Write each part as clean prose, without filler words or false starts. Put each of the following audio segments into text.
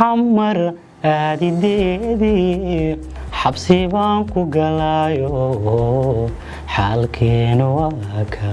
Xamar aadideedii xabsi baan ku galaayo, xaalkeenu waa ka.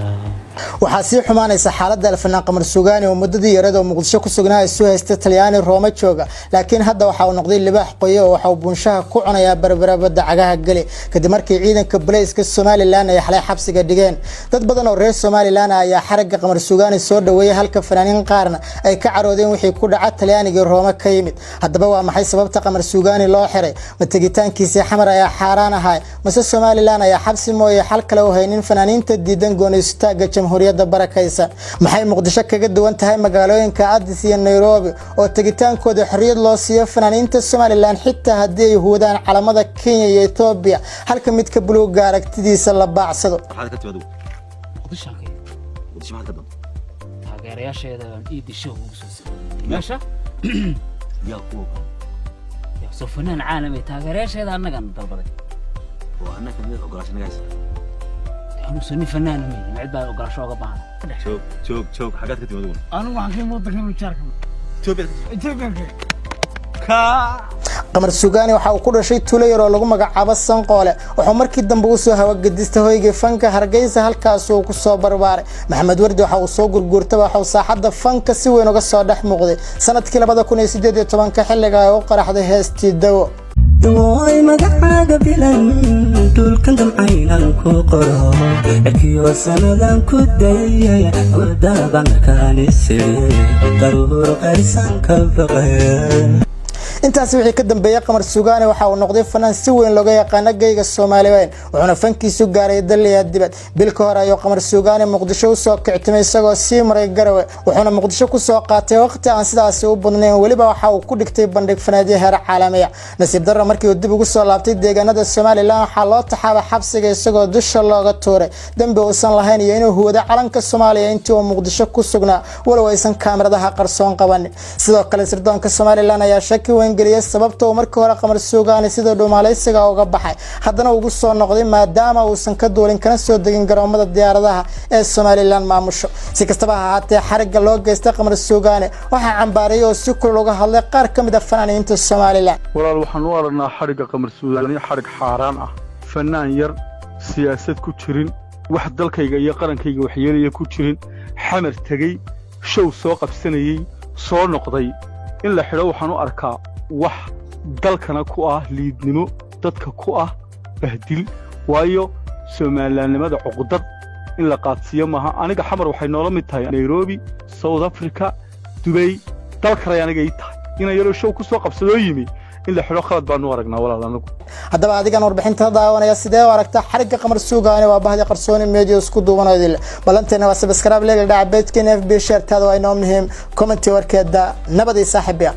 Waxaa sii xumaanaysa xaaladda alfanaan Qamar Sugaani oo muddadii yareed oo Muqdisho ku sugnaa isu haysta Talyaani Rooma jooga, laakiin hadda waxa uu noqday libaax qoye oo waxa uu buunshaha ku cunayaa Berbera badda cagaha geli, kadib markii ciidanka booliiska Somaliland ay xalay xabsiga dhigeen. Dad badan oo reer Somaliland ayaa xaragga Qamar Sugaani soo dhaweeyay, halka fanaaniin qaarna ay ka caroodeen wixii ku dhaca Talyaanigii Rooma ka yimid. Haddaba, waa maxay sababta Qamar Sugaani loo xiray? Ma tegitaankiisii Xamar ayaa xaaraan ahay, mase Somaliland ayaa xabsi mooye xal kale u haynin fanaaniinta diidan goonistaagga Jamhuuriyadda barakaysan? Maxay Muqdisho kaga duwan tahay magaalooyinka Addis iyo Nairobi oo tegitaankooda xorriyad loo siiyo fanaaniinta Somaliland, xitaa haddii ay huwadaan calamada Kenya iyo Etoobiya, halka midka buluuga aragtidiisa la baacsado? Maxaad ka timid adigu? Muqdisho ka. Muqdisho maxaad ka doonta? Taageerayaasheeda baan iidii show ugu soo sameeyey meesha. Yaa kuwa? Yaa soo fanaan caalami, taageerayaasheeda annagan dalbaday. Oo annaka miyaad ogolaasho naga haysa? Anuusan nin fanaana maynin, cid baa ogolaasho oga baahan. Joog, joog, joog! Xaggaad ka timid adiguna? Anigu waxaan ka imid wadankan jaarka. Etoobiya? Etoobiyanka. Qamar Sugaani waxa uu ku dhashay tuulo yar oo lagu magacaabo Sanqoole. Wuxuu markii dambe usoo hawagedistay hoygii fanka Hargeysa, halkaas uu ku soo barbaaray. Maxamed Wardi waxa uu soo gurguurtaba waxa uu saaxadda fanka si weyn uga soo dhex muuqday sanadkii 2018-ka, xilliga ay u qaraxday heestii Dawo. Dawooy, magacaaga bilan dhulkan damcaynan ku qoro, cirkiyo sanadan ku dayay, wadaabankaanise daruur qarisan ka baqay. Intaas wixii ka dambeeyey, Qamar Sugaani waxa uu noqday fanaan si weyn looga yaqaano geyga Soomaaliweyn, wuxuuna fankiisu gaaray daliya dibad. Bil ka hor ayuu Qamar Sugaani Muqdisho usoo kictimay isagoo sii maray Garowe, wuxuuna Muqdisho kusoo qaatay waqti aan sidaasi u badnayn. Weliba waxa uu ku dhigtay bandhig faneedyo heer caalamiya. Nasiib darro, markii uu dib ugu soo laabtay deegaanada Somaliland, waxaa loo taxaabay xabsiga isagoo dusha looga tuuray dembi uusan lahayn iyo inuu huwado calanka Soomaaliya intii uu Muqdisho ku sugnaa, walow aysan kaamiradaha qarsoon qabanin. Sidoo kale, sirdoonka Somaliland ayaa shaki weyn geliyay sababta uu markii hore Qamar Suugaani sida dhumaalaysiga uga baxay, haddana ugu soo noqday, maadaama uusan ka duulin kana soo degin garoomada diyaaradaha ee Somaliland maamusho. Si kastaba ha ahaatee, xarigga loo geystay Qamar Suugaani waxaa cambaarayay oo si kulul uga hadlay qaar ka mid a fanaaniinta Somaliland. Walaal, waxaan u aragnaa xadhigga Qamar Suugaani xadhig xaaraan ah. Fannaan yar, siyaasad ku jirin, wax dalkayga iyo qarankayga waxyeelaya ku jirin, Xamar tegey, show soo qabsanayey, soo noqday, in la xidho waxaan u arkaa wax dalkana ku ah liidnimo, dadka ku ah bahdil, waayo Soomalilaannimada cuqdad in la qaadsiiyo maaha. Aniga Xamar waxay noola mid tahay Nairobi, South Africa, Dubay, dal kalay aniga ii tahay. Ina yaroo show ku soo qabsadoo yimi in la xidho khalad baanu aragnaa, walaal, anagu. Haddaba, adigan warbixinta daawanaya, sidee u aragta xarigga Qamar Suugaani? Waa bahdi Qarsooni Media isku duubanoodil. Ballanteena waa subscribe, leega dhaca, page-keena FB, share-taada waa inoo muhiim, comment-i warkeeda. Nabadii, saaxiibya.